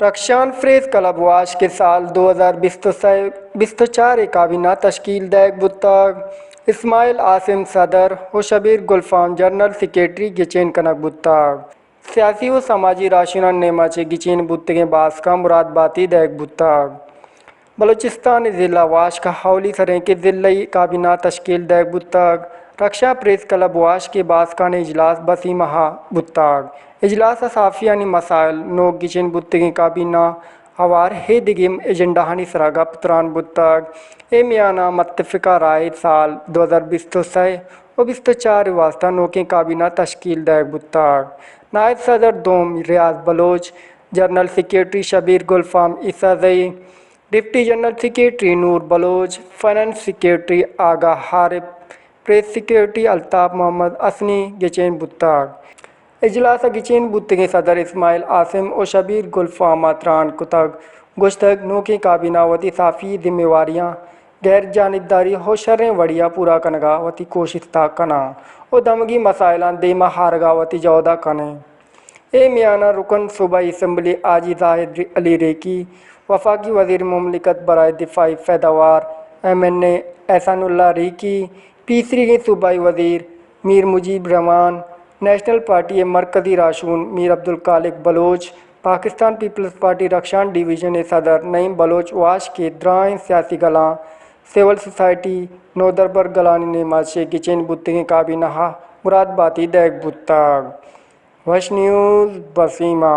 Rakhshan press club wash کہ سال دو ہزار بیست و سئے بیست و چار ء کابینہ تشکیل دئیگ بوتگ۔ اسماعیل عاصم صدر و شبیر گل فام جنرل سیکرٹری گچین کنگ بوتگ۔ سیاسی و سماجی راہشونانی نیما چہ گچین بوتگیں باسکاں مراد باتی دئیگ بوتگ۔ بلوچستان ء ضلع واش کہ اولی سریں کہ ضلعی کابینہ تشکیل دئیگ بوتگ۔ رخشان پریس کلب واش کہ باسکانی اجلاس بسیمہ ء بوتگ۔ اجلاس ء صحافیانی مسائل، نوک گچین بوتگیں کابینہ ہوار ء دگہ ایجنڈاہانی سرا گپ تران بوتگ۔ اے میان ء متفقہ رائے سال دو ہزار بیست و سئے و بیست و چار ء واستہ نوکیں کابینہ تشکیل دئیگ بوتگ۔ نائب صدر دوم ریاض بلوچ، جنرل سیکرٹری شبیر گل فام عیسیٰ زئی، ڈپٹی جنرل سیکرٹری نور بلوچ، فنانس سیکرٹری آغا عارف، پریس سیکرٹری الطاف محمد حسنی گچین بوتگ۔ اجلاس ء گچین بوتگیں صدر اسماعیل عاصم و شبیر گل فام ء تران کتگ، گوشتگ نوکیں کابینہ وتی صحافی ذمہ واریاں غیر جانبداری و شریں وڑیا پورا کنگا وتی کوشست ء کناں و دمگی مسائلاں دیما آرگا وتی جہد ء کنیں۔ اے میان ء رکن صوبائی اسمبلی حاجی زاہد علی ریکی، وفاقی وزیر مملکت برائے دفاعی پیداوار ایم این اے احسان اللہ ریکی، پیسریگیں صوبائی وزیر میر مجیب رحمان، نیشنل پارٹی ء مرکزی راہشون میر عبدالخالق بلوچ، پاکستان پیپلز پارٹی رخشان ڈویژن ء صدر نعیم بلوچ واش کہ درائیں سیاسی گلاں، سول سوسائٹی، نودربر گلانی نیما چہ گچین بوتگیں کابینہ ء مراد باتی دئیگ بوتگ۔ وش نیوز بسیمہ۔